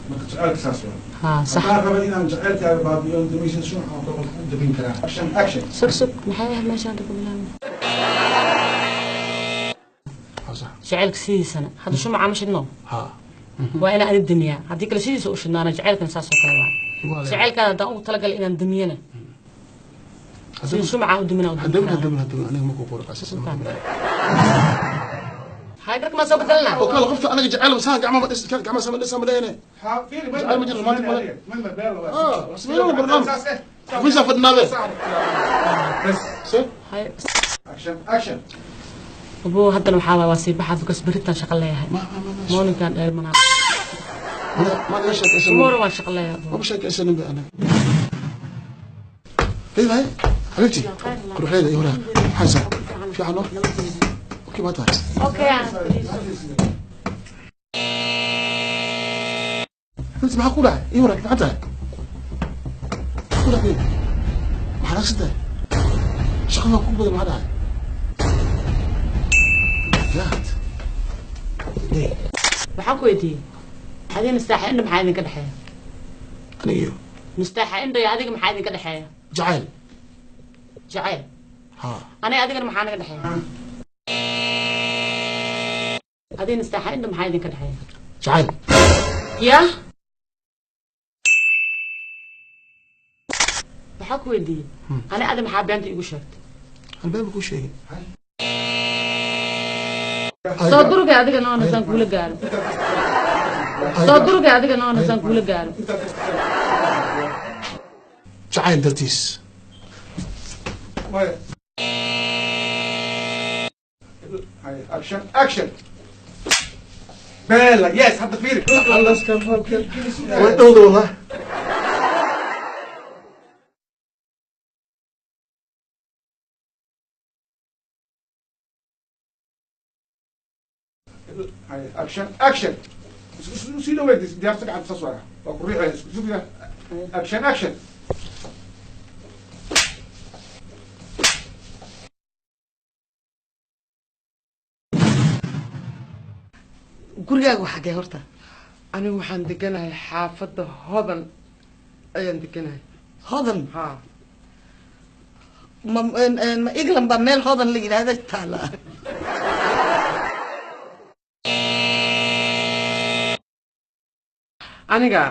Marka jacaylka saas waa. Haa, sax. Haddaan raba inaan jacaylkaaga baabi'iyo damaysid, shumaca oo kale ku dabin karaa. Action, action. Sug, sug, maxay ahayd meeshaan ku bilaabay? Haa, sax. Jacaylka sidiisana hadda shumaca ma shidno. Haa. Waa inaan ani damiyaa, haddii kale sidiisa u shidnaana. Jacaylkan saas oo kale waa. Jacaylkaan haddaan ugu talagalay inaan damiyana, sida shumaca u damina u damin hadawin karaa. Hadawin, hadawin, aniga ma ku qoro qasis. Hay, dharka maa soo bedelnaa? Oo kale qofta aniga jecel saan gacmaha ma dhis, gacmaha sama dhis, sama dhehne. Ha, fiiri. Jacayl ma jiro, romantic ma leh. Ma beel waa. Ah, sameeyna barnaamij. Xafiisaa fadhinaabe. Bas. Se. Hay. Action, action. Abuu, haddana waxaa waay waa sii baxaa because beritaan shaqo leeyahay. Ma ma ma ma Morningkaan dheelmanaa. Ma naga sheekaysanin. Tomorrow waan shaqo leeyahay, abuu. Ma sheekaysanin ba anaga. Hey bay xabiibti, quruxdeeda iyo horaa maxaa fiican oo okay ma tahay? Okay. Xabiibti, maxaa ku dhacay? Iyo horaa maxaa tahay ku dhacay? Maxaa nagsan tahay? Shaqada ku badan, maxaa dhacay? God. Hey. Waxaan ku weydiiyey adiga mustaaxa indha, maxaa idinka dhexeeya? Aniga iyo mustaaxa indha iyo adiga maxaa idinka dhexeeya? Jacayl. Jacayl? Haa. Aniga adigana maxaa naga dhexeeya? Adiga mustaaxa indha maxaa idinka dhexeeya? Jacayl. Ya, waxaa ku weydiiyey ani adi maxaa beenta igu sheegtay? Aan been ba kuu sheegin. Soo durugay adiga noonasaan kuula gaaro. Soo durugay adiga noonasaan kuula gaaro. Jacayl dartiis. Maya. Hay, action, action. Bella, yes, hadda fiiri. Way dhowda wallah. Hay, action, action. Sii dhaweyd diyaarta gacanta saas waa. Waa ku riixaya, isku sugaya. Action, action. Gurigaaga xagee horta? Anigu waxaan deganahay xaafadda Hodan ayaan deganahay. Hodan? Haa. Ma ma England baa meel Hodan la yidhaahda taala? Aniga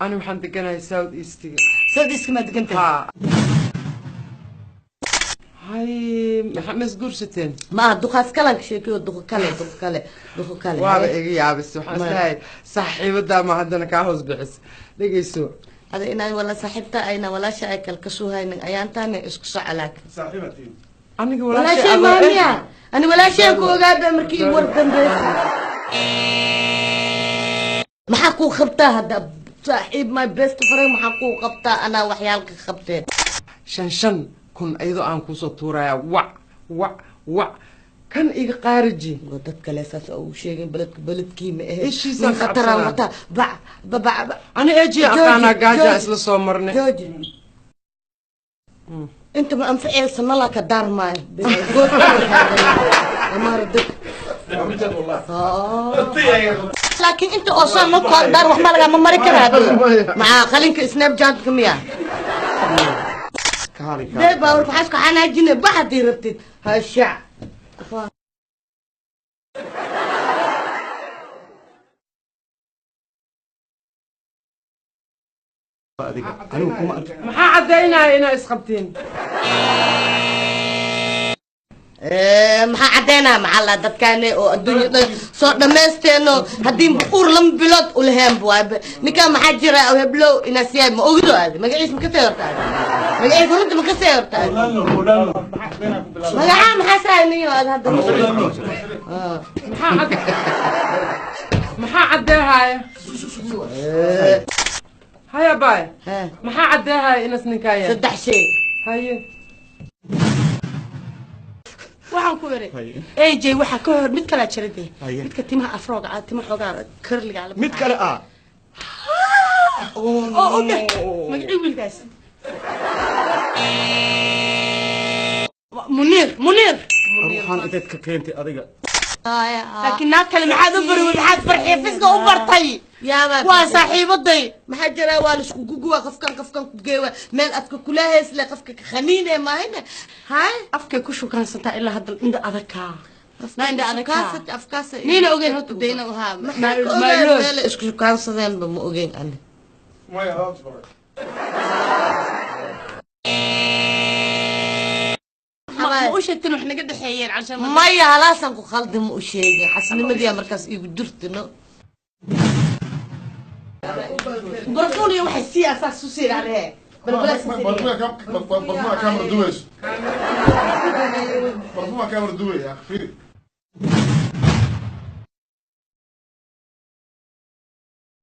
ani waxaan deganahay South Eastiga. South East maa degan tahay? Haa. Hay, maxaa ma isguursateen? Ma duqaas kalan ka sheekeyo, duqa kale, duqa kale, duqa kale. Waaba iga yaabis, waxaan Maya. isleeyahay saaxiibadaa ma haddana kaa hoos bixis dhegeyso. Ada inaan wala saaxiibta ayna walaasha ay kal ka soo haynin ayaantaana isku soco laakiin. Saaxiibatiin. Aniga walaashay adoo maamiya, ani walaashay ku ogaada markii war dambeysay. Maxaa kuu qabtaa hadda saaxiib, my best friend, maxaa kuu qabtaa anaa waxyaalka qabteen? 5,000 iyadoo aan kuusoo tuuraya, wac wac wac kan iga qaariji. Waa dad kale saas oo ugu sheegin, beledka beledkii ma ahe. Ishiisaan nin khataraan ka wataa, bac babac bac. Ani eji aqaanaa, gaajaa isla soo marnay. Jooji, inta ma anficaysa nalaa ka daarmaayo. Laakiin inta oo saan nalka daar wax ma lagama mari karaa maxaa qalinka Snapchat-ka miya? Kaali. Dee baawarka waxaa isku xanaajine, bax haddii rabtid hashac. Adiga anigu kuma arkin. Maxaa caddaynaya inaa isqabtiin? Maxaa caddeynaa? Maxaa la dadkaane oo adduunya dhan soo dhammaysteeno haddii uur 2 bilood u laheen waay ninkaan. Maxaa jira oo heblow inaas yahay ma ogido? Aadi magaciis ma ka sii horta? Aadi magaciis runta ma ka sii horta? Aadi magacaa maxaa saayniyo aad hadda? Maxaa cad maxaa caddeehaya? Haya baay, maxaa caddeehaya inaas ninkaa yahay? Saddex shay. Haye. Waxaan ku iri AJ waxaa ka hor mid kalaa jira dee. Haye. Midka timaha afrooga ah, tima xoogaa curlyga ah. Mid kale ah. Oo u dheh magacii wiilkaas, Muniir, Muniir. Waxaan inteed ka keentay adiga? Laakiin naag kale maxaad u bari, maxaad farxiya fiska u bartay? Yaabaa Waa saaxiibaday. Maxaa jira, waa laisku guguwa, qofkan qofkan ku geewa meel afka kula heysle, qofka ka khaniine maahine hay. Afkay ku shukaansantaa ilaa hadda, indha adagkaa na indha adagkaa. Afkaas Niina ogeyn horta. Dayna ahaa. My lord. Meel isku shukaansadeenba ma ogeyn ani. Maya, adaa isbaray. Ma u sheegtin wax naga dhexeeyeen cashan? Maya, halaasan ku khaldi, ma u sheegin, xasnimadiyaa markaas iigu jirtino. Barafuun iyo waxay sii asaas u siiraanee. Barfumaa kaamara duwayso, barfumaa kaamara duwaya, fiiri.